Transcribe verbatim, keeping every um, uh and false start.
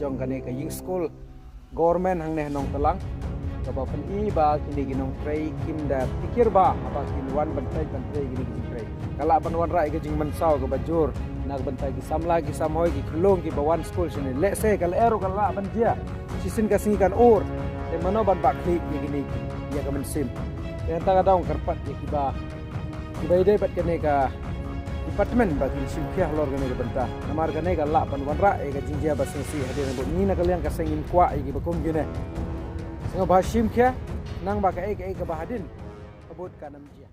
jong kane ka ïing skul government hangne ha Nongtalang, kaba pyni ba kine ki nongtrei kim da pyrkhat ba haba kin wan ban trei ban trei kine ki jingtrei. Ka lah ban wanrah ïa ka jingmynsaw kaba jur na ka bynta ki samla ki samhoi ki khyllung kiba wan skul shane. Lehse ka lyer ruh ka lah ban jia, shisien ka sngi kan ur, te mano ban bah khlieh ïa kine ki, ïa ka mynsiem. Te hangta ka daw kyrpad ïa kiba kiba ïadei bad kane ka department ba kin shim khia halor kane ka bynta. Namar kane ka lah ban wanrah ïa ka jingjia ba sngewsih hadien, bad ngi na ka liang ka seng ngim kwah ïa kiba kum kine. Sngewbha shim khia, nang ba kaei kaei kaba hadien ka bud kan ym jia.